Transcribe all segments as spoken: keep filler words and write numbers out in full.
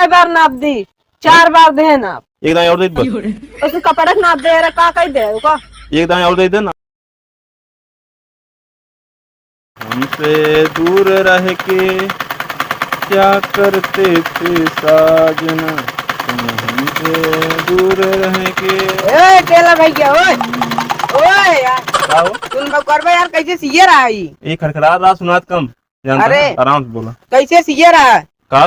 बार नाप दी, चार बार दे नाप। एक दाईं और दे बस। उसमें कपड़ा के नाप दे रहा, का कही दे, ओका? एक दाईं और दे दे ना। हमसे दूर रह के क्या करते थे साजना, तुम हमसे दूर रह के। ए, टेलर भैया, ओए। ओए यार। का हो? तुम लोग करबे यार, कैसे सिए रहा है? ये खरखरात रहा, सुनात कम। जानता अरे, है? आराम से बोला। कैसे सिए रहा? का?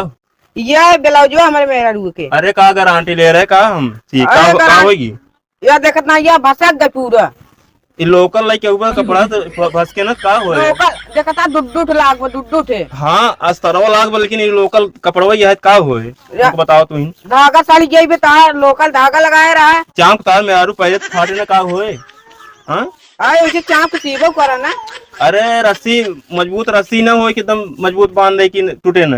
ये ब्लाउजो हमारे मेहरारू के। अरे, का गारंटी ले रहे का हम? सी-, अरे, का, का गारंटी होगी? या देखत ना, या भसक गए पूरा। ई लोकल लेके हुआ कपड़ा तो भ-, भसके ना, का होए? लोकल देखत ना, डुड्डू ठे लाग बा, डुड्डू ठे। हाँ, अस्तरवा लाग बा, लेकिन ई लोकल कपड़वा यह का होए? या हमको बताओ तू ही। धागा साली गई बे, तार लोकल धागा लगाए रहा। चाँप तार मेहरारू पहले फाटे ना, का होए? हाँ? आए, उसे चाँप सीबो करा ना। अरे, रस्सी, मजबूत रस्सी ना होए कि एकदम मजबूत बांध दे कि टूटे ना।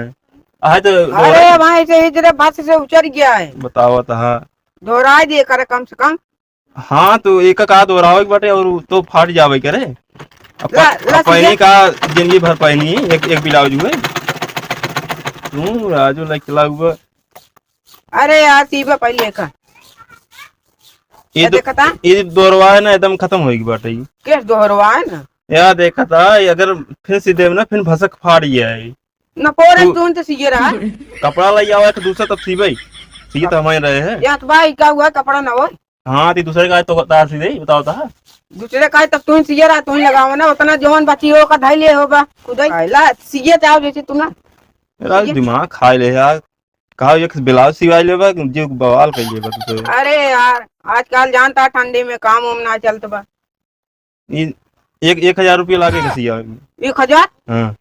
आए तो अरे, वहाँ ऐसे ही जरा भस से उचर गया है। बताओ तो, हाँ। दोहराई दिए करे कम से कम। हाँ, तो एक का दोहरावे के बाटे और तो फाट जावे करे। अब ला, प-, ला, अब पहनी सीधे। का जिंदगी भर पहनी, एक, एक ब्लाउज हुए। तू राजू लाइक चला हुआ। अरे यार, सीबा पहले का। ये या दो-, देखता? ये दोहरवा है ना, एकदम खत्म होएगी बाटे ये। केस दोहरवा है ना? या देखता, ये अगर फिर सी देव ना, फिर भसक फाट जाए। ना पोरे तू तू तो सीए रहा। कपड़ा लई आवा एक दूसरा तब सीबे। सीए तो हमारे रहे हैं। या तो भाई का हुआ कपड़ा ना हो? हाँ, ती दूसरे का तो तार सी दे, बताओ ता। दूसरे का तब तू ही सिए रहा, तू ही लगावा ना, उतना जौन बची हो का धई ले हो बा, खुद ही। ला, सिए जाओ जैसे तू ना। मेरा सिए। दिमाग खाए ले यार। कहा एक ब्लाउज सिवाई लेबा, जो बवाल कर लेबा तू तो। अरे यार, आजकल जानता ठंडी में काम उम ना चलत बा। ई एक, एक हजार रुपया लागे के सिया। एक हजार? हाँ।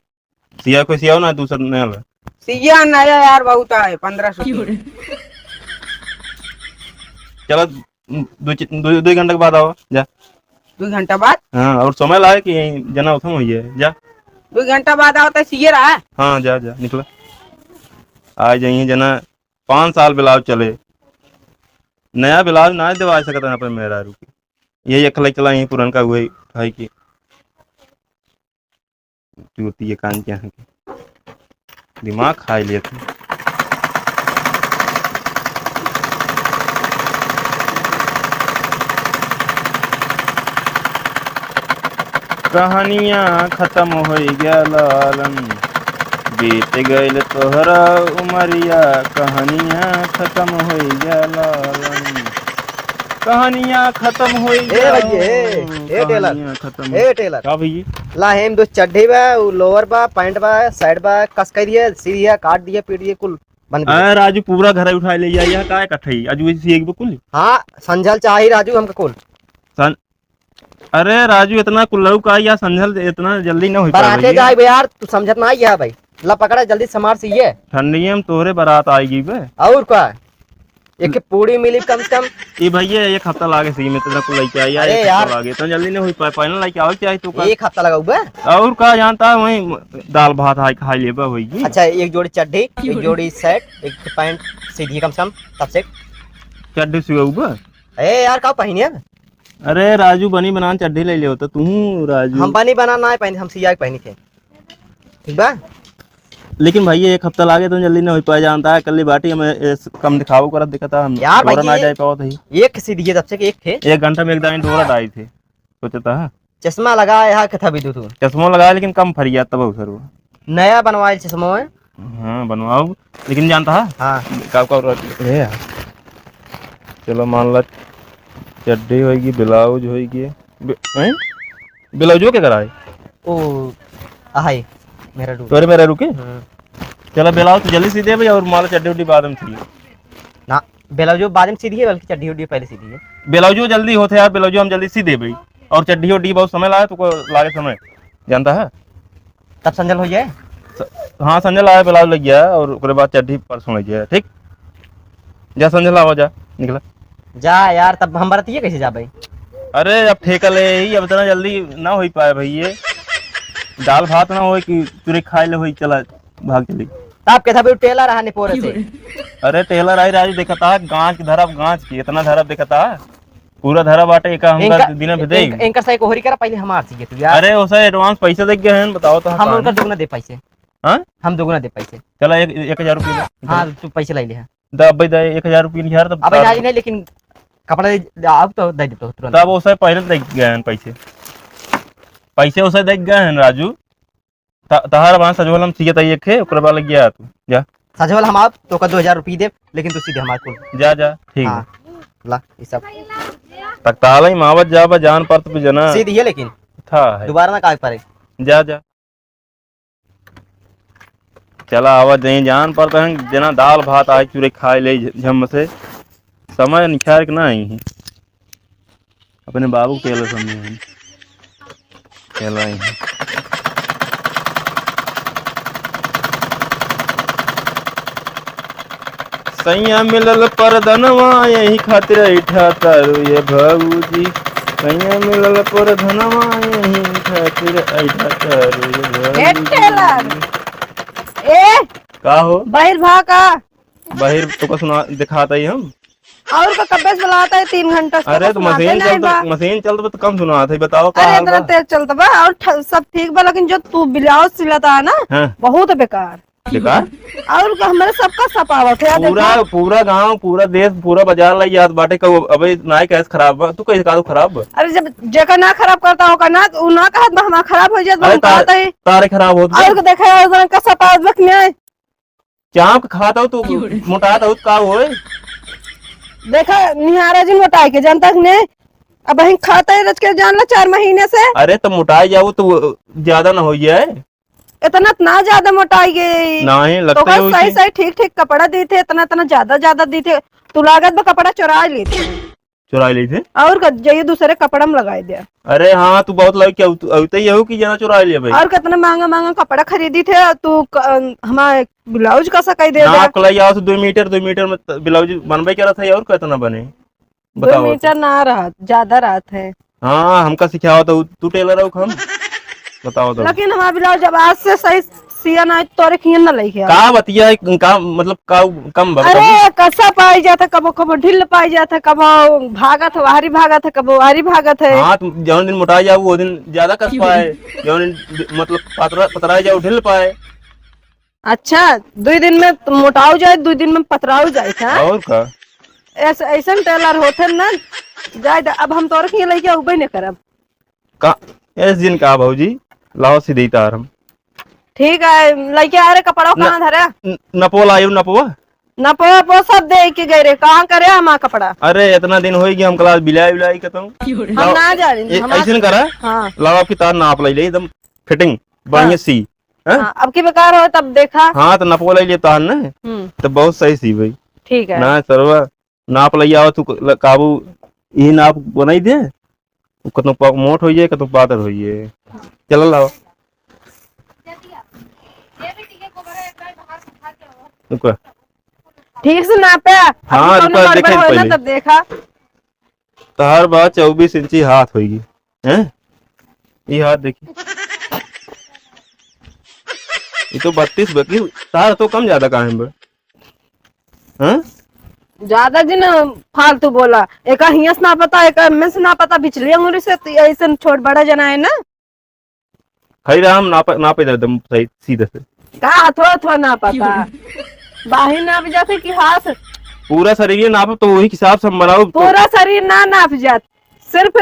सिया कोई सियाओ ना, दूसर नया ला। सिया नया यार बहुत आए, पन्द्रह सौ के। चला, दो, दो, दो घंटा के बाद आओ, जा। दो घंटा बाद? हाँ, और समय लागे कि यहीं जना उठम होइए, जा। दो घंटा बाद आओ तो सिए रहा? हाँ, जा, जा, निकला। आ जाइए जना, पाँच साल ब्लाउज चले, नया ब्लाउज ना देवा सकत है अपने मेहरारू के। ये एक लइक चला यहीं पुरनका हुए है कि चूती ये कान के यहाँ के दिमाग खाई लिया था। कहानियाँ खत्म होइ गया लालन, बीत गइल तोहरा उमरिया, कहानियाँ खत्म होइ गया लालन, कहानियाँ खत्म होइ ए गया, भैया, ए, ए टेलर, कहानियाँ खत्म ए टेलर। का भैया? ला हेम दो चड्ढी बा, उ लोअर बा, पैंट बा, शर्ट बा, कस कर दिए, सी दिए, काट दिए, पीट दिए, कुल बन गया। अरे राजू, पूरा घर उठा ले जाइए, का इकट्ठा ही? आज वैसे एक बकुल। हाँ, संझल चाही राजू हमका कुल। सं-, अरे राजू, इतना कुल्लऊ का या संझल इतना जल्दी ना हो पावे बराते ये। जाए बे यार, तू समझत ना आइया भाई। ला पकड़ा जल्दी समार से ये। ठंडिये में तोहरे बारात आएगी बे। और का? एक के पूड़ी मिली कम से कम। ई भैया एक हफ्ता लागे सी में तेरा कुल लेके आई, अरे एक हफ्ता यार। लागे, इतना जल्दी नहीं हो पाए, पहले लेके आवे के चाही तू का। एक हफ्ता लगा हुआ? और का जानता है, वही दाल भात हाई खा लेबा होई। अच्छा, एक जोड़ी चड्ढी, एक जोड़ी शर्ट, एक पैंट सी दिए कम से कम, तब से। चड्ढी सिवा हुआ? ए यार, का पहिने अब? अरे राजू, बनी बनान चड्ढी ले लियो तो तू, राजू। हम बनी बनान ना पहने, हम सिया के पहने थे। ठीक बा? लेकिन भाई, एक हफ्ता लागे तो जल्दी ना हो पाए, जानता है, कल बाटी हमें इस कम दिखाओ करत दिखता, हम यार तोरा भाई, ना ये जाए पावत है। एक सी दिए तब से कि एक थे। एक घंटा में एक दानी डोरा डाई थे, सोचता है। चश्मा लगाए हा कथा भी तू। चश्मा लगाए, लेकिन कम फरिया तब अवसर हुआ। नया बनवाए चश्मा है। हाँ, बनवाओ, लेकिन जानता है? हाँ। का, का, ए यार। चलो मान ला, चड्ढी होइगी, ब्लाउज होइगी। बे-, हैं? ब्लाउजो के कराए? ओ, आहे, मेरा रूम। तोरे मेरा रुके? हाँ। चलो ब्लाउज तो जल्दी सी दे भाई, और मान ला चड्ढी उड्ढी बाद में सी। ना, ब्लाउजो बाद में सी दिए, बल्कि चड्ढी उड्ढी पहले सी दिए। ब्लाउजो जल्दी होते यार, ब्लाउजो हम जल्दी सी दे भाई, और चड्ढी उड्ढी बहुत समय लागे, तुमको लागे समय, जानता है? तब संझल हो जाए? स-, हाँ, संझल आया, ब्लाउज लग गया और ओकरे बाद चड्ढी परसों लग गया, ठीक? जा संझल आवा, जा, निकला। जा यार, तब हम बरतिए कैसे जाबे? अरे, अब ठेका ले ही, अब इतना जल्दी ना हो पाए भाई, ये दाल भात ना होए कि चुरे खाए ले होई, चला, भाग चली। तब कैसा भी टेलर रहा निपोरे से। अरे, टेलर आई राजू, देखता, गांच के धरब, गांच के, इतना धरब देखता। पूरा धरा बाटे, एका हमका इनका, बिना भेदे। इन-, इनका सही कोहरी करा, पहले हमार सीखे तू यार। अरे, ओसे advance पैसा दे गए हैं, बताओ तो हम कहाँ उनका है? दुगना दे पैसे। हाँ? हम दोगुना दे पैसे। चला, एक, एक हजार रुपया दे। हाँ, तू पैसे लाई ले, हाँ। द-, अबे दे, एक हजार रुपया लिहा, तब अबे तार ना, नहीं, लेकिन कपड़ा दे, अब तो दे देते हो तुरंत। तब उसे पहले दे गए हैं पैसे। पैसे उसे दे गए हैं, राजू। त-, तहार वहाँ सजवल हम सीए ताई एक है, ओकरे बाद लग गया तू। जा। सजवल हम आप, तो का दो हजार रुपये दे, लेकिन तू सीधे हमारे को। जा, जा, ठीक हाँ, है। ला, ये सब। तक ताला ही मावत जा, बा जान पर तो जना। सीधी है, लेकिन था है। दोबारा ना काहे परे। जा, जा। चला, आवा दे जान पर तहन जना दाल भात आज चूरे खाए ले झ-, झम से। समय निखार के ना आई है। अपने बाबू के टेलर समझे हैं। टेलर आई है। सैया मिलल परधनवा, यही खातिर ऐठा तारू ये भौजी। सैया मिलल परधनवा, यही खातिर ऐठा तारू ये भौजी। ए टेलर, ए, का हो? बाहिर भा का? बाहिर तो का सुना, दिखाता ही हम। और का कब्बे से बुलाता है, तीन घंटा से अरे, तो तो सुनाते मशीन नहीं चलत बा। बा, मशीन चलत बा तो कम सुनात है, बताओ का अरे, हाल इतना बा? तेज चलत बा और ठ-, सब ठीक बा, लेकिन जो तू ब्लाउज सिलता है ना, हाँ। बहुत बेकार। बेकार? और का, हमारे सबका सपावत है, पूरा, देखो। पूरा गांव, पूरा देश, पूरा बाजार लाई याद बाटे, कहू अबे नाई कैसे खराब बा, तू कैसे कहू खराब बा? अरे, जब जेकर ना खराब करता होगा ना, तो उ ना कहत बा, हमारा खराब हो जात बा, अरे, हम तार-, कहत है। तारे खराब होत बा। और का देखा है, उधर का सपावत बा कि नहीं? चाप के खात हो तू, क्यों रे? मोटात हो का होए? देखा, निहारा जिन मोटाई के, जानता कि नहीं? अब हम खाता है रच के, जान ला, चार महीने से। अरे, तो मोटाई जाओ तो ज्यादा ना हो जाए। इतना, इतना ज्यादा मोटाई गई। नहीं, तो लगता का है सही, वैसे। सही, ठीक, ठीक कपड़ा दी थे, इतना, इतना ज्यादा, ज्यादा दी थे। तू लागत बा कपड़ा चुरा ली थे। चुराई ली थे? और का, जाइए दूसरे कपड़ा में लगाई दे। अरे हाँ, तू बहुत लड़की अउ-, अउते ही हो कि जना चुराई ले भाई। और कितना महंगा महंगा कपड़ा खरीदी थे, तू क-, हमारे ब्लाउज का सकाई दे दे। नाप के लाई आओ तो दो मीटर, दो मीटर में त-, ब्लाउज बनबे करत है, और कितना बने? दो बताओ मीटर तो। ना रहत, ज्यादा रहत है। हाँ, हमका सिखाओ तो, तू टेलर हो हम? बताओ तो। लेकिन हमारा ब्लाउज जब आज से सही सिया ना, तोरे खियन ना लइके आओ। का बतिया है, का मतलब, का कम बा, अरे, बताओ। कसा पाई जात है, कबो, कबो ढील पाई जात है, कबो भागत है, बाहरी भागत है, कबो बाहरी भागत है। हाँ, तो जौन दिन मोटा जाओ, वो दिन ज्यादा कस पाए, जौन दिन मतलब पतरा, पतरा जाओ, ढील पाए। अच्छा, दुई दिन में तो मोटाऊ जाए, दुई दिन में पतराऊ जाए, हाँ? और का? ऐस-, ऐसन टेलर होते ना, जाए दे, अब हम तोरे खियन लइके अउबे न करब। का, ऐस दिन का भौजी, लाओ सीधे तार हम। ठीक है, लइके आ रे कपड़ा न-, कहाँ धरे? न-, नपो लायो, नपवा? नपवा, वो सब दे के गए रे, कहाँ करे हमार कपड़ा? अरे, इतना दिन होई कि हम क्लास बिलाई, बिलाई के तुम। हम लाओ, ना जानी, ए-, हमार ऐसे न करा? हाँ। लाओ आपकी तार नाप ले, ले एकदम फिटिंग, बढ़िया हाँ। सी। हैं? हाँ, अब की बेकार हो तब देखा। हाँ, तो नपवा ले ले तार न, हम्म। तो बहुत सही सी भाई। ठीक है। ना सरवा, नाप लइ आवा तू क-, ल-, काबू, यही नाप बनाई दे, उ कतनो पा-, मोट होइए, कतनो पातर होइए। चल लाओ। रुको। ठीक से नापे, हाँ, अभी कौनो रुको, गड़बड़ देखे होए ना पहले। तब देखा। तहार बा चउबीस इंची हाथ होइगी, हैं? ये हाथ देखी। ये तो बत्तीस बा, कि तार तो कम ज्यादा काहे बा? हाँ? ज्यादा जिन फालतू बोला, एका हियां से ना पता, एका में से ना पता, बिचली अंगुरी से तो ऐसन छोट बड़ा जना है ना। हई राम नाप, नापे दे एकदम सही, सीधे से। का हथवा, हथवा ना पता? बाही नाप जाते कि हाथ? पूरा शरीर नाप, तो वही हिसाब से हम बनाओ तो। पूरा शरीर ना नाप जात, सिर्फ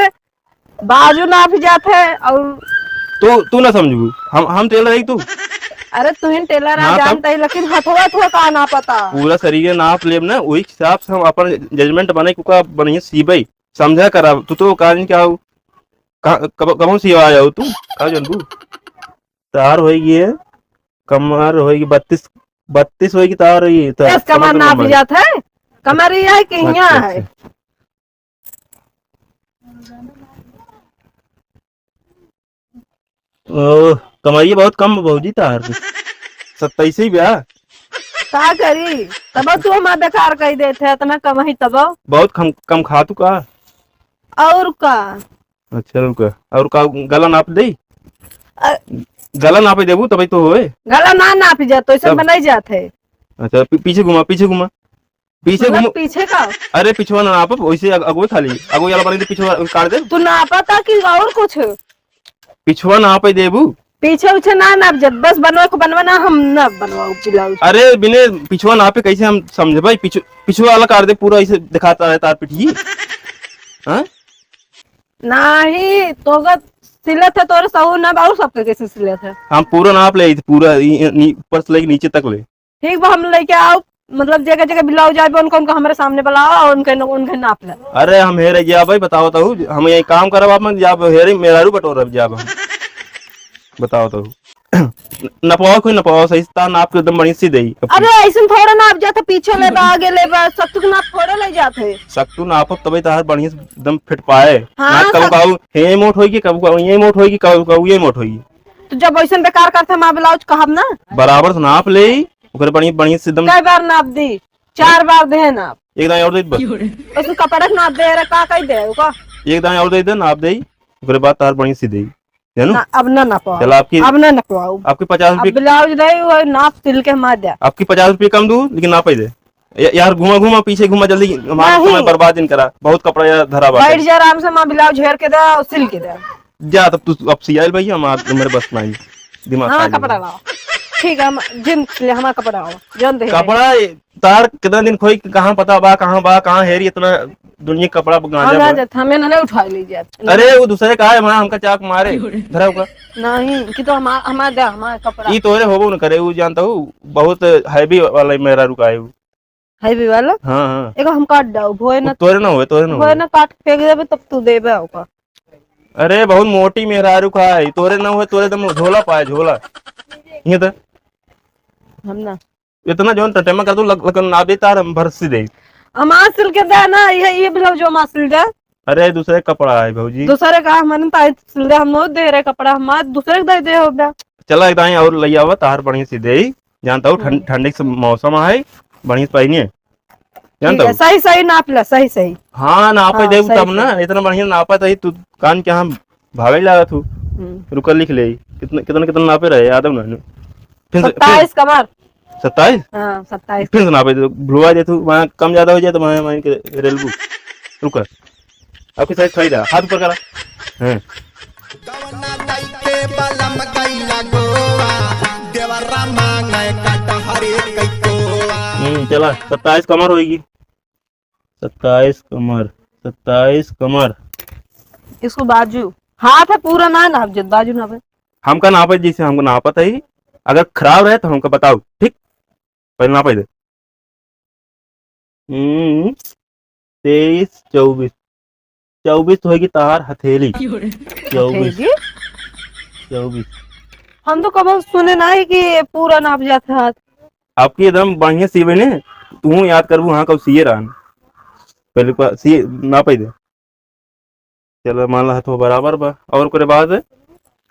बाजू नाप जात है और तू, तू ना समझबू, हम, हम टेलर रही तू। अरे तू ही टेलर आ हाँ, जानता तब? है, लेकिन हथवा थो का ना पता। पूरा शरीर नाप लेब ना, वही हिसाब से हम अपन जजमेंट बने, कुका बनिए सीबे, समझा करा। तू तो का जान क्या हो, का, कब, कब से आ जाओ तू, का जानबू? तार होई गई है, कमर होई गई बत्तीस, बत्तीस होई गई तार होई, तो कस कमर कमर तो नाप कमर। जात है, कमर ये है कि अच्छा, यहाँ है? अच्छा। ओ, कमरिया बहुत कम बा भौजी तार। सत्ताईस ही बा। का करी? तब तू हमार बेकार कई देत है, इतना कम ही तब। बहुत कम, कम खातू का? और का? अच्छा, रुका। और का गला नाप दे? अ- गला नाप देबू तभी तो होए। गला ना नाप जात, तो ऐसे तब? बनाई जात है। अच्छा, पी-, पीछे घुमा, पीछे घुमा। पीछे मतलब घूम। पीछे का? अरे पिछवा ना नापब, वैसे अग-, अगुए खाली। अगुए वाला बनी तो पिछवा काट दे। तू नापा था कि और कुछ? पिछवा नापे देबू। पीछे उछे ना नाप जब, बस बनवा को बनवा ना, हम ना बनवाओ ब्लाउज। अरे बिने पिछुआ नापे कैसे हम समझे भाई? पिछु-, पिछुआ वाला काट दे, पूरा ऐसे दिखाता है तार पिठिए। हाँ? नाही, तोका सिलत है, तोरे सहू ना बाऊ सबके कैसे सिलत है? हम पूरा नाप ले, पूरा ई, ई, नी-, ऊपर से लेके नीचे तक ले। ठीक बा, हम लेके आओ, मतलब, जगह जगह ब्लाउज आए, उनको, उनको हमारे सामने बुलाओ और उनके, उनके नाप ले। अरे, हम हेरे जाब भाई, बताओ तो, हम यही काम करब, आप मन जाब हेरे, मेहरारू बटोरब जाब हम। बताओ तो। नपवाओ, कोई नपवाओ, सही से तार नाप के एकदम बढ़िया से देई। अरे, ऐसन थोड़ा नाप जात है, पीछे ले बा, आगे ले बा, सत्तू के नाप थोड़ा ले जात है। सत्तू नापब तबे तार बढ़िया से एकदम फिट पाए। हाँ, ना कबू सब कहू, हे मोट होई कि कबू कहू, ये मोट होई कि कबू कहू, ये मोट होई। तो जब वैसन बेकार करत है, माँ ब्लाउज कहब ना। बराबर से नाप ले, ओकरे बढ़िया, बढ़िया से एकदम। कई बार नाप दी? चार बार दे नाप। एक दाईं और दे दे बस। बस उ कपड़ा के नाप दे रहा, का कही दे, ओका? एक दाईं और दे दे, नाप दे, ओकरे बाद तार बढ़िया से दे। जानू? ना, अब ना नापवाओ। चला, आपकी, अब ना नापवाओ। आपकी पचास अब रुपये ब्लाउज दे, वो नाप सिल के हमार दे। आपकी पचास रुपये कम दू, लेकिन नाप ही दे। या-, यार, घुमा, घुमा, पीछे घुमा, जल्दी, हमारा नहीं। समय बर्बाद जिन करा। बहुत कपड़ा यार धरा बाटे। बैठ जा आराम से, माँ ब्लाउज हेर के दे और सिल के दे। जा, तब तू अब सियाइल भैया, हमार, मेरे बस नहीं, दिमाग हाँ, खा कपड़ा लेगा। लाओ। ठीक है, हम जिन ले हमारा कपड़ा आओ, जौन दे। कपड़ा ए, तार कितना दिन खोई, कहाँ पता बा, कहाँ बा, कहाँ हेरी, इतना दुनिया कपड़ा गांजा हम ना बा। जात, हमें ना, ना उठा ले जात। अरे, वो दूसरे का है, वहाँ हमका चाक मारे, धरा होगा। नहीं, कि तो हमार, हमार दे, हमार कपड़ा। ई तोरे होबो न करे, वो जानता हूँ, बहुत heavy वाला मेहरारू का है वो। Heavy वाला? हाँ, हाँ। एगो हम काट डाउ, भोए वो ना, तोरे ना होए, तोरे ना भोए होए। ना काट के फेंक देबे, तब तू देबे ओका। अरे, बहुत मोटी मेहरारू का है, तोरे ना होए, तोरे दम झोला पाए, झोला। ये तो। हम ना। इतना जौन टटेमा कर तू, लग-, लगन ना बेतार हम भर से दे। हमार सिल के दे ना, ये, ये ब्लाउज हमार सिल दे। अरे, दूसरे कपड़ा है भौजी। दूसरे का हमन ताई सिल दे, हम नो दे रहे कपड़ा, हमार दूसरे के दे दे हो बे। चला, एक दाईं और ले आवा, तार बढ़िया से दे। जानता हूँ, ठंड, हम्म। ठंडी से मौसम है, बढ़िया से पहनिए। जानता ठीक है, हूँ। सही, सही नाप ले, सही, सही। हाँ, नापे हाँ, देबू सही, तब ना, सही। इतना बढ़िया नापा तो तू कान के यहाँ भावे लागत हूँ। हम्म। रुका, लिख ले, कितना, कितना, कितना नापे रहे, याद है ना? फिर से, फिर सत्ताईस कमर। सत्ताईस? हाँ, सत्ताईस। फिर से नापे दे, भुलवा दे तू, वहाँ कम ज्यादा हो जाए तो वहाँ, वहाँ के रेलबू। रुका। आपकी साइज सही रहा, हाथ ऊपर करा। हाँ। गवना कइके बलम गइला गोवा, देवरा मांगे कटहरे कइकोवा। हम्म, चला, सत्ताईस कमर होएगी। सत्ताईस कमर, सत्ताईस कमर। इसको बाजू, हाथ है पूरा ना नाप, जब बाजू नापे। हमका नापे, जैसे हमको नापत है, अगर खराब रहे तो हमको बताओ, ठीक? पहले नापे दे। हम्म, तेईस, चउबीस। चउबीस तो होगी तहार हथेली। क्यों रे? चउबीस। हथेली? चउबीस। हम तो कबो सुने नाही कि पूरा नाप जात है हाथ। आपकी एकदम बढ़िया सीवे ने, तू याद करबू, हाँ, कब सीए रहन। पहले का सीए नापे दे। चलो, मान ला, हथवा बराबर बा। और ओकरे बाद?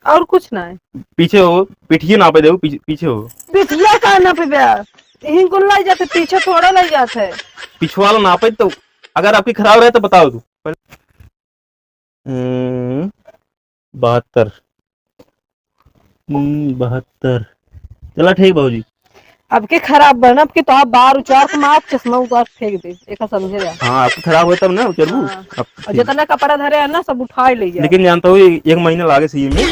और कुछ ना है। पीछे हो, पिठिए नापे देबू, पीछे, पीछे हो। पिठिया का नापे बे? यहीं कुल लाई जाते, पीछे थोड़ा लाई जाते। पिछवाला नापे तो, अगर आपकी खराब रहे तो बताओ तू। हम्म, बहत्तर। हम्म, बहत्तर। चला ठीक भौजी। अब के खराब बन, अब के तो आप बार उचार के मार, चश्मा उतार फेंक दे, एका समझे जा। हाँ, आपके खराब होए तब ना उचरबू। हाँ। अब और ठीक। जितना कपड़ा धरे है ना, सब उठा ही ले जाए। लेकिन जानता हूँ, एक, एक महीना लागे सीए में।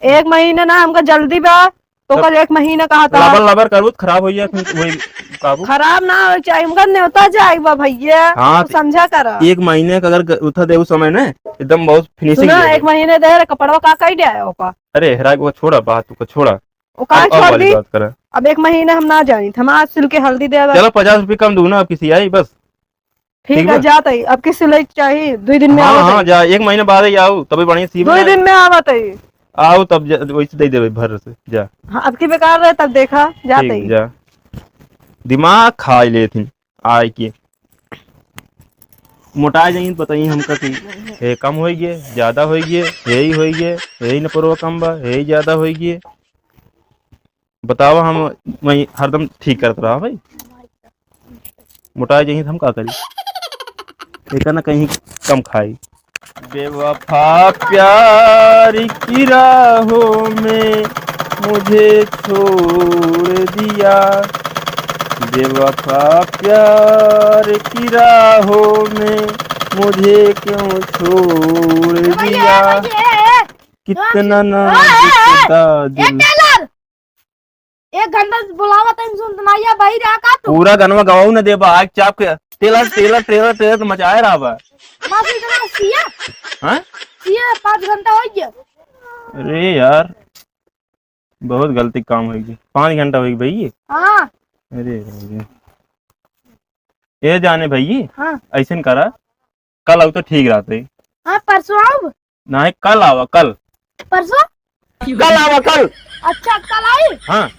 एक महीना ना, हमका जल्दी बा, तो तब कल एक महीना कहा था। लबर लबर करबू तो खराब हो जाए, फिर वही काबू। खराब ना हो चाहे, हमका न्योता जाए बा भैया, हाँ, तो समझा करा। एक महीने का अगर ग-, उठा दे उस समय ना, एकदम बहुत finishing सुना, दे दे। एक महीने दे रहे, कपड़वा का कई दे आया ओका? अरे, हेरा के वो छोड़ा, बात को छोड़ा। वो काहे अब, अब छोड़ वाली दी? बात करा। अब एक महीना हम ना जानी, हम आज सिल के हल्दी दे आवा। चलो, पचास रुपये कम दू ना, अब किसी आई बस। ठीक ठीक है, बा? जात आई। अब की सिलाई चाहिए, दुई दिन में हाँ, आवत हाँ, आई। जा, एक महीने बाद ही आओ, तभी बढ़िया सी दुई बनाए। दिन में आवत आई। आओ तब जा, वैसे दे देबे भर से, जा। हाँ, अब की बेकार रहे तब देखा, जात ठीक, आई। जा। दिमाग खा लेथिन आए के। मोटा जाइन बताई हमका कि हे कम होई गे, ज्यादा होई गे, यही होई गे, यही न परवा कम बा, यही ज्यादा होई गे। बतावा, हम वही हरदम ठीक करत रहा भाई। मोटा जाही त हम का करी? एका ना कहीं कम खाई। बेवफा प्यार की राहों में मुझे छोड़ दिया, बेवफा प्यार की राहों में मुझे क्यों छोड़ भैया, दिया? भैया। कितना ना ए, ए, ए, दिखता ए, दिल। टेलर! एक घंटा से बुलावा तनी सुन, सुनाइया भाई रहा का तू? पूरा गनवा गवाऊ न देबा, आग चाप के, "टेलर, टेलर, टेलर, टेलर" तो मचाए रहा बा। बस इतना सिया? हाँ? सिया पाँच घंटा हो गया। अरे यार, बहुत गलती काम होई गई। पाँच घंटा होई भाई। हाँ। अरे भाई। ये जाने भाई, हाँ। ऐसन करा, कल आऊ तो ठीक रहते। हाँ, परसों आऊ? नहीं, कल आवा, कल। परसों? कल आवा, कल। अच्छा, कल आई? हाँ।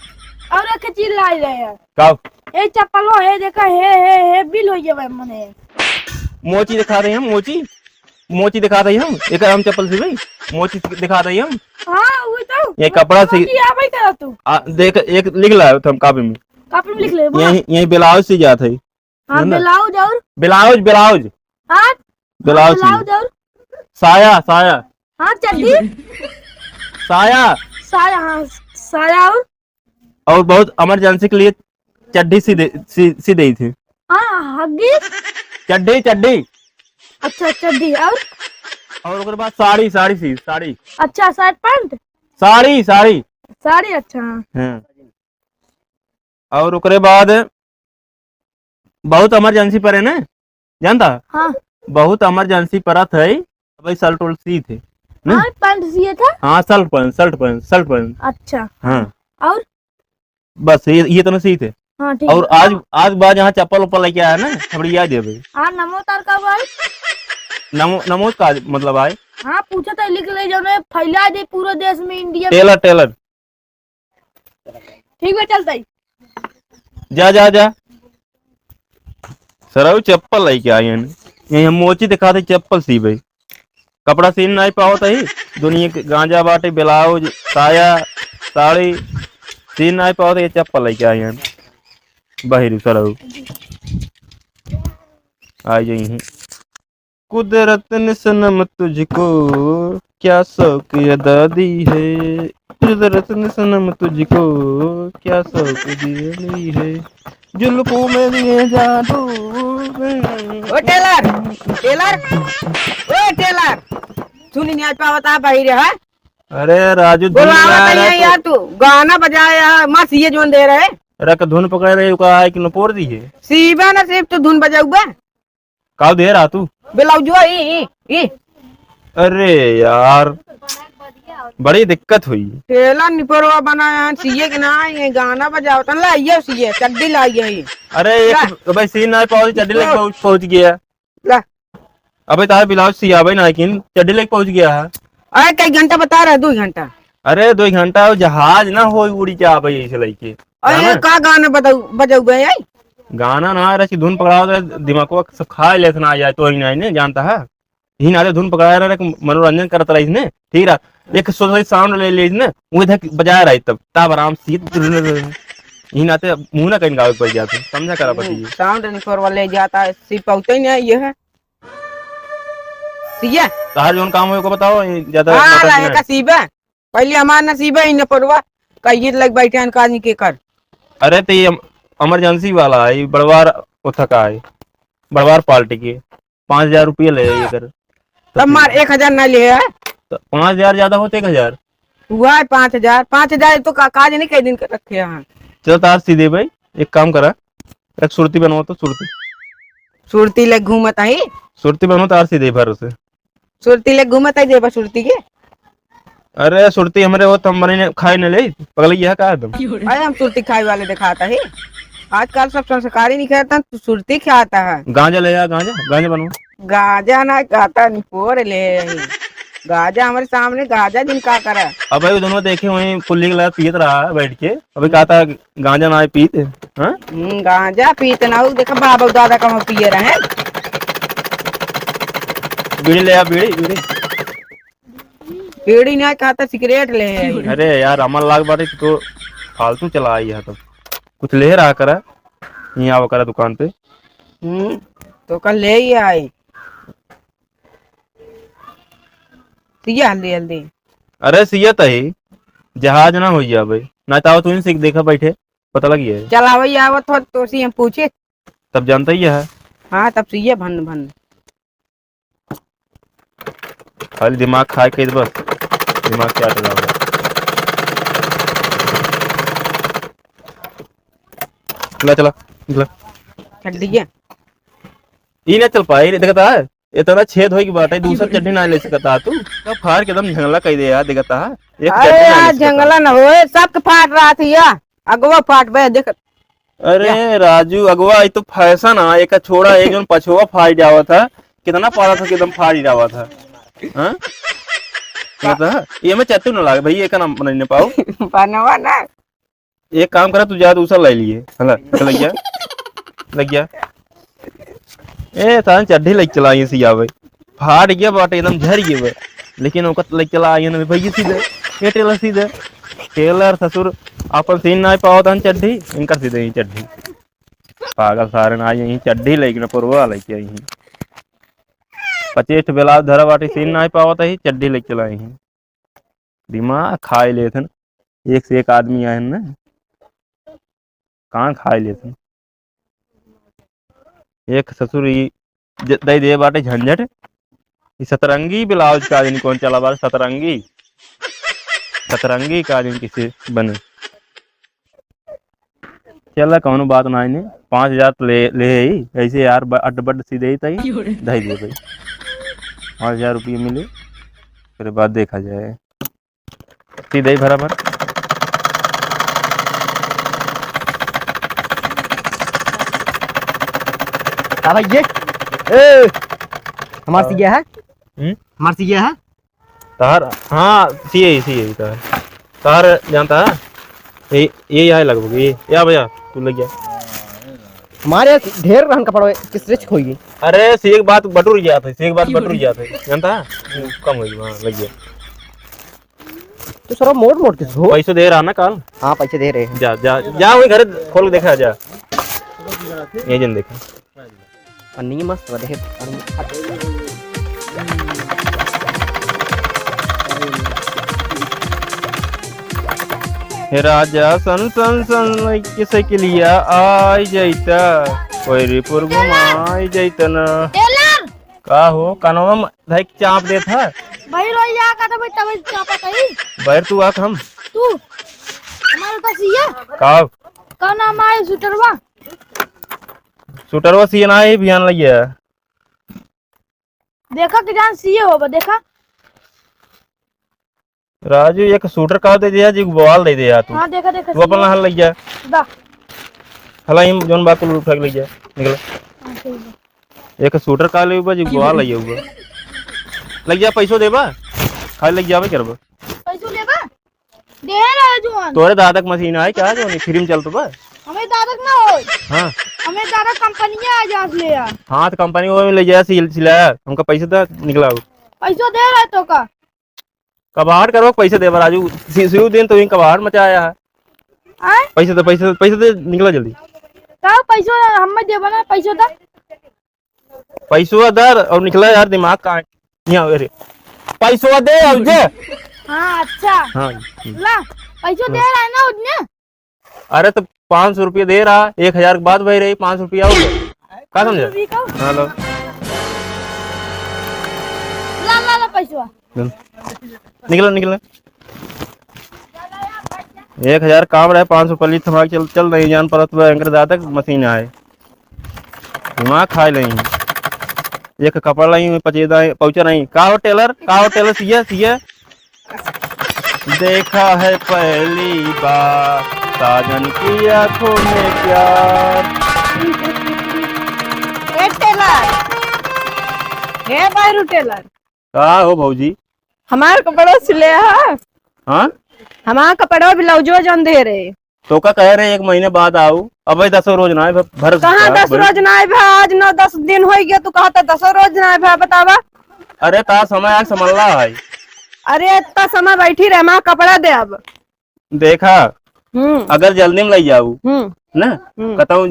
और एक चीज लाई रहे हैं। का? ए चप्पलो है, देखा, हे, हे, हे, बिल हो गया मने। मोची दिखा रही हम, मोची। मोची दिखा रही हम। एक हम चप्पल सी भाई। मोची दिखा रही हम। हाँ, वो तो। ये कपड़ा सी। मोची आवे करा तू। आ, देख, एक लिख ला, हम कॉपी में। कॉपी में लिख ले, बोला। यही, यही ब्लाउज सी जात है। हाँ, है ना? ब्लाउज और? Blouse, blouse. हाँ? ब्लाउज हाँ, ब्लाउज चाहिए। और? साया, साया। हाँ, चड्डी। साया। साया, हाँ, साया और? और बहुत इमरजेंसी के लिए चड्डी सी दे, सी, सी देई थी। हाँ, हग्गी। चड्डी, चड्डी। अच्छा, चड्डी और? और ओकर बाद साड़ी, साड़ी सी, साड़ी। अच्छा, शर्ट पैंट? साड़ी, साड़ी। साड़ी, अच्छा। हाँ। और ओकरे बाद बहुत इमरजेंसी परे ना, जानता? हाँ। बहुत इमरजेंसी परत है। भाई, शर्ट उल्ट सी थे ना? हाँ, पैंट सिए थे। हाँ, shirt pant, shirt pant, shirt pant. अच्छा। हाँ। और? बस ये, ये तो सी थे। हाँ, ठीक और है। आज, आज बाद यहाँ चप्पल उप्पल लेके आया ना, थोड़ी याद है भाई। हाँ, नमो तार का भाई। नमो, नमो का मतलब आए? हाँ, पूछा था, लिख ले, जो ने फैला दे पूरे देश में, इंडिया में। Tailor, tailor. ठीक बा, चलता ही। जा, जा, जा। सरऊ चप्पल लेके आए हैं। यही हम मोची दिखाते, चप्पल सीबे। कपड़ा सीन नहीं पावत है। दुनिया के गांजा बाटे, ब्लाउज, साया, साड़ी सीन नहीं पावत है, ये चप्पल लेके आए हैं। बहिरू सरऊ। आ जाइए। कुदरत ने सनम तुझको क्या शौक अदा दी है, कुदरत ने सनम तुझको क्या शौक दी है, जुल्फों में दिए जादू। ओ टेलर, टेलर, ओ टेलर, सुनी नहीं आज पावत आ भाई रे, हाँ? अरे राजू, धुन बोलावा बजा नहीं रहा है तो यार, तू गाना बजाया, मस्त ये जोन दे रहे। अरे का धुन पकड़ रहे हो, का है कि नपोर दी है? सीबा ना सिर्फ तू धुन बजाऊबा। काउ दे रहा तू? ब्लाउजवा ई, ई, ई। अरे यार, बड़ी दिक्कत हुई। टेलर निपोरवा बनाया है, सीए के ना, ये गाना बजाओ, तन ला, ये सीए, चड्डी ला, ये। अरे, एक ला। तो भाई सीन ना पहुंच, चड्डी लेके ला। पहुंच, पहुंच गया। ला। अबे तार ब्लाउज सियाबे ना, लेकिन चड्डी लेके पहुंच गया है। अरे, कई घंटा बता रहा है, दो घंटा। अरे, दो घंटा, वो जहाज ना हो, उड़ी के आबे ऐसे लेके। अरे, है ना? का गाना बताऊ, बजाऊ बे, आई? गाना ना, रच धुन पकड़ाओ तो दिमागवा सब खा ले, ना आ जाए तो ही नहीं ने, जानता है। यही नाते धुन पकड़ा रहा, मनोरंजन करत रही ने, ठीक रहा। एक सोच साउंड ले ले ने, वो इधर बजाया रही तब, तब आराम से यही नाते मुंह ना कहीं गावे पड़ जाते, समझा करा पति जी। साउंड नहीं पर वाले जाता है, सी पहुंचते ही नहीं, ये है। सीए? तार जोन काम होए को बताओ, ये ज्यादा हाँ, बता ला, देना। एका सीबे। पहले हमार नसीबे ही न पड़वा, कहिए लग बैठे हैं काज के कर। अरे, तो ये इमरजेंसी वाला है, ये बड़वार उठा का है, बड़वार पार्टी के, पाँच हजार रुपये ले ये कर। तब मार एक हजार ना ले है। तो पाँच हजार ज्यादा होते, एक हजार। हुआ है पाँच हजार, पाँच हजार तो का, काज नहीं कई दिन के रखे हैं। चल तार सीधे भाई, एक काम करा, एक सुरती बनवा तो सुरती। सुरती ले घूमत आई। सुरती बनवा तार सीधे भर से। सुरती ले घूमत आई देबा सुरती के। अरे सुरती हमरे हो तो हम बने खाए न ले, पगलैया है का एकदम। अरे हम सुरती खाए वाले दिखाता है। आजकल सब संस्कारी नहीं खाता, तू सुरती खाता है। गांजा ले आ, गांजा, गांजा बनवा। गांजा ना खाता, निपोर ले। गांजा हमरे सामने, गांजा दिन का करा। अब भाई दोनों देखे वहीं पुल्ली के लगा पियत रहा बैठ के, अभी कहता गांजा ना पीत, हाँ? हम्म, गांजा पीत ना हो, देखा बाबा दादा का पिए रहे। बीड़ी ले आ, बीड़ी, बीड़ी। बीड़ी ना खाता, सिगरेट ले। अरे यार, अमल लाग बाटे कि तो फालतू चला आई है तो। कुछ ले रहा करा, यहाँ आवा करा दुकान पे। हम्म, तो कल ले ही आई। सिया हल्दी हल्दी। अरे सिया तही, जहाज ना हो जावे। ना तो आओ तू ही सीख देखा बैठे, पता लग जाए। चलावे आवत हो तो सी हम पूछे। तब जानता ही है। हाँ, तब सिया भन भन। खाली दिमाग खाए के बस। दिमाग क्या चला हुआ? चला, चला, चला। चड्ढी के? ई ना चल पाई रे, देखता है? इतना छेद होई के बाटे, दूसर चड्ढी ना ले सकता तू। तो फाड़ के एकदम झंगला कई दे यार, देखता है? एक अरे चड्ढी ना ले यार, सकता। झंगला ना होए, सबके फाट रहा थी या। अगवा फाट बे, देख। अरे या। राजू, अगवा, ई तो फैशन है, एक छोड़ा, एक जन पछवा फाड़ जावा था, कितना पारा था कि एकदम फाड़ जावा था। हाँ? बता, ये में चत्तू ना लागे भाई, ये का नाम बनाने पाओ। बनवा ना। एक काम करा, तू जा, दूसरा ले लिए। हला, लग गया, लग गया। ए, तान चड्ढी लइके चला आई सियावे। फाट गया बाटे, एकदम झर गया बे। लेकिन ओकर लइके चला आई ना भैया सीधे। ये टेलर सीधे। टेलर ससुर अपन सीन ना पावत हन चड्ढी, इनकर सीधे ही चड्ढी। पागल सारे ना आई ही चड्ढी लइके ना पुरवा लइके आई ही। पच्चीस ठो ब्लाउज धरा बाटे सीन ना पावत ही चड्ढी लइके चला आई ही। दिमाग खाए लेत हन, एक से एक आदमी आए हन ना, कान खाए लेत हन। एक ससुर ई ज-, दे दे बाटे झंझट, ई सतरंगी ब्लाउज का दिन कौन चला बाटे, सतरंगी, सतरंगी का दिन किसे बने। चला, कौनो बात ना है, पाँच हजार तो ले, ले ही, ऐसे यार, ब-, अड्ड बड्ड सीधे ही तई, क्यों रे? धई दे भाई, पाँच हजार रुपये मिले, फिर बाद देखा जाए, सीधे ही बराबर। का भाई ये? ए, हमार हाँ। सीए है? हम्म? हमार सीए है? तार, हाँ, सीए ही, सीए ही तार। तार जानता है? ये, ये यहाँ लगभग, ये, या भैया, तू लग गया। हमारे ढेर रहन कपड़ा किस रिच खोई। अरे, सीए के बात बटुर गया था, सीए के बात बटुर गया था, जानता है? कम हो गया, हाँ, लग गया। तो सर, मोड़ मोड़ के धो। पैसे दे रहा ना काल? हाँ, पैसे दे रहे हैं। जा, जा, जा, वही घर खोल के देखा, जा। ये जन देखा। पन्नी मस्त बा, देखे। हे राजा, सन, सन, सन, लइके साइकिलिया आई जैता, कोईरीपुर घुमाई जैता ना। टेलर! का हो, कानवा में धइक चाप देत है? भाई रोइया का तो भाई तबे चापत है। बैर तू आख हम। तू? हमारे पास ये? का? का नाम है सुटरवा? सुटरवा सीए ना है, बिहान लगिया। देखा कि जान सीए होबा, देखा। राजू, एक सूटर का दे दिया जी, बवाल दे दिया तू। हाँ, देखा, देखा, तू अपन सीए। नहर लग जा। दा। हला, हम जौन बा कुल उठा के लग जा, निकल। हाँ, ठीक बा। एक सूटर का लेबा जी, बवाल ले जाऊबा। लग जा, पैसो देबा, खाली लग जाबे करबा। पैसो लेबा? दे रहा है जुआन। तोरे दादा के मशीन आए क्या, जो फ्री में चलत बा? हमें दादा के ना हो। हाँ। हमें दादा कंपनी आ जा ले यार। हाँ, तो कंपनी वो में ले जा, सिल-, सिलाया, हमका पैसे दा, निकला। पैसो दे रहा है तो का? कबाड़ करवा के पैसे देबा राजू, सि-, शिव दिन तो ही कबाड़ मचाया है। आय? पैसे दे, पैसे दे, पैसे दे, निकला जल्दी। का पैसो हम में देबा ना, पैसो दा। पैसो दे और निकला यार, दिमाग कहाँ यहाँ आवे रे? पैसो दे और जे। हाँ, अच्छा। हाँ। ला, पैसो दे रहा है ना उतने? अरे तो पाँच सौ रुपये दे रहा, एक हजार के बात भाई रही, पाँच सौ रुपया हो गया। का समझा? पाँच सौ रुपये का? हाँ, लो। ला, ला, ला पैसवा। चल। निकल, निकल। एक हजार काम रहे, पाँच सौ पल्ली थमा के चल, चल रही जान परत बा, एंकर दादा के मशीन आए। दिमाग खाए लें। एक कपड़ा लाई, पचेदा, पहुंचा नहीं। का हो टेलर? का हो टेलर? सिया, सिया। देखा है पहली बार साजन की आंखों में प्यार। ए टेलर, हे बैरू टेलर। का हो भौजी? हमार कपड़ा सिले हा? हाँ? हमार कपड़ा ब्लाउजवा जौन दे रहे। तो का कह रहे एक महीने बाद आऊ? अब भाई दसों रोज ना आए, भ-, भर कहाँ दस रोज ना आए भा? आज नौ दस दिन हो गया, तू कहा था दसों रोज ना आए भा, बतावा। अरे ता समय आज समल्ला है। अरे इतना समय बैठी रहे, माँ कपड़ा दे अब। देखा, हम्म। अगर जल्दी में लई जाऊ, हम्म। ना, हम्म। कतौ,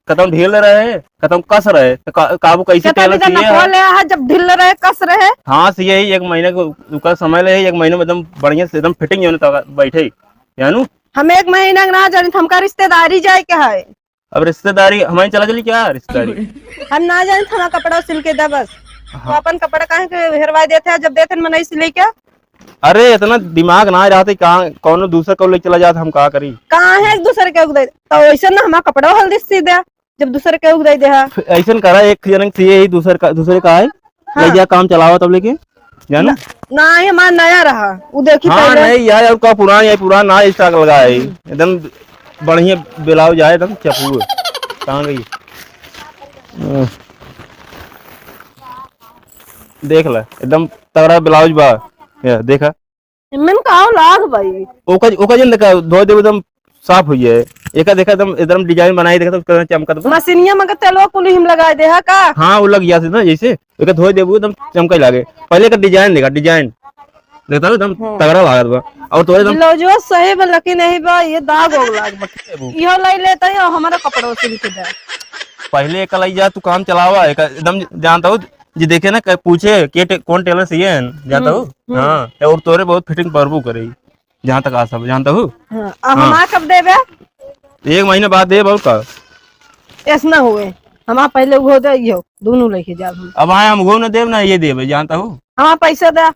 कतौ ढील रहे, कतौ कस रहे, तो का-, काबू कैसे केतना टेलर दिन सिए नखवा है? ले है, जब ढील रहे, कस रहे। हाँ, सिए ही एक महीने को, का समय ले, एक महीने में एकदम बढ़िया से एकदम फिटिंग यूनिट बैठे, जानू? हम एक महीना के ना जानी, हमका रिश्तेदारी जाए के है। अब रिश्तेदारी हमारी चला चली क्या रिश्तेदारी? हम ना जानी, हमारा कपड़ा सिल के दे बस। हाँ। तो अपन कपड़ा काहे के हेरवा देते हैं, जब देते हैं मनई सिले के? अरे, इतना दिमाग ना रहते, कहाँ कौनो दूसर को लेके चला जात, हम का करी? काहे एक दूसर के उगदे? तो ऐसे ना हमार कपड़ा हल्दी सी दे, जब दूसर के उगदे दे हा। ऐसन करा, एक जन से यही दूसर का, दूसरे का है, हाँ। ले जा, काम चलावा तब लेके, जाना? ना, ना, ये हमार नया रहा, वो देखी हाँ, पहले। नहीं यार, और का पुरान, ये पुरान ना stock लगा है, हम्म। एकदम बढ़िया ब्लाउज आए, एकदम चपुए। कहाँ गई? हम्म। देख ले, एकदम तगड़ा ब्लाउज बा। ये देखा। इनमें का लाग भाई? ओका, ओका जन देखा, धोए देबे एकदम साफ हो जाए। एका देखा एकदम, एकदम design बनाई देखा तो चमकत बा। मशीनिया में के तेलवा कुली हम लगाए दे हा का? हाँ, वो लग गया से ना जैसे, एका धोए देबू एकदम चमके लागे। पहले का design देखा, design। देखता हो, एकदम हाँ। तगड़ा लागत बा। और तोरे एकदम ब्लाउजवा सही बा, लेकिन नहीं बा, ये दाग ओग लाग बा। इहो लाई लेता है और हमारा कपड़ा सिल के दे। पहले एक लाई जा, तू काम चलावा, एक एकदम जानता हो, जे देखे ना, क-, पूछे, "के टे-, कौन टेलर से ये है?" जानता हम्म, हो? हम्म। हाँ, तो और तोरे बहुत fitting परबू करे, जहाँ तक आ सब, जानता हो? हाँ, अब हाँ। हमारा कब देबे? एक महीने बाद देब, और का? ऐस ना हुए, हमारा पहले उहो दे, इहो, दोनों लेके जाब हम। अब आए हम उहो ना देब, ना ये देबे, जानता हो? हमारा पैसा दे।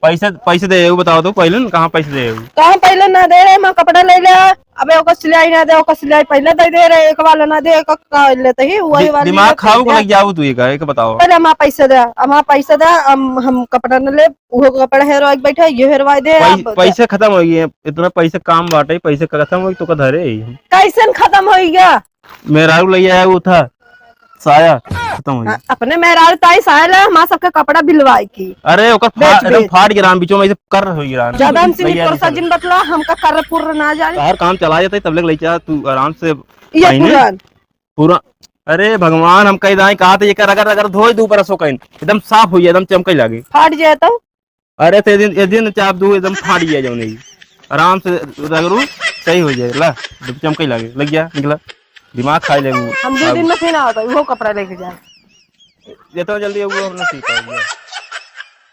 पैसे, पैसे दे, वो बताओ तो पहले ना, कहाँ पैसे दे? कहाँ पहले ना दे रहे, मैं कपड़ा ले ले, अबे ओकर सिलाई ना दे, ओकर सिलाई पहले दे दे रहे, एक वाला ना दे, एक का लेते ही, वही दि-, वाली दिमाग लेते खाऊ को दे। लग जाऊ तू, ये का, एक बताओ। पहले हमारा पैसे दे, हमारा पैसे दे, हम, हम कपड़ा न ले, वो कपड़ा हेरवा के बैठे, ये हेरवा दे, पै-, आप दे। पैसे खत्म हो गए, इतना पैसे काम बाटे, पैसे खत्म हो गए तो का धरे ही हम। कैसन खत्म हो गया? मेहरारू लइया है, वो था, साया खत्म हो गया। हाँ, अपने मेहरारू ताई साया ले, हमार सबके कपड़ा बिलवाए की। अरे, ओकर फा-, बेच, एकदम बेच। फाट गिरान, बीचों में ऐसे कर हो गिरान। ज्यादा हमसे लइया निकोर नहीं सा जिन बतला, हमका कर पुर ना जाए। तार काम चला जाता है, तब लग लइका, तू आराम से ये पहने। पुरान। पूरा, अरे भगवान, हम कह दाएं, कहा थे, ये कर, अगर, अगर धोए दू बरस हो कहीं, एकदम साफ हो जाए, एकदम चमके लागे। फाट जाए तो? अरे, ते दिन, ए दिन चाप दू, एकदम फाड़ गया जौन है। आराम से रगड़ू, सही हो जाए। ला, जब चमके लागे, लग गया, निकला। दिमाग खाई ले वो। हम दो दिन में फिर आवत है, वो कपड़ा लेके जाए। जितना जल्दी वो अपना सीता है।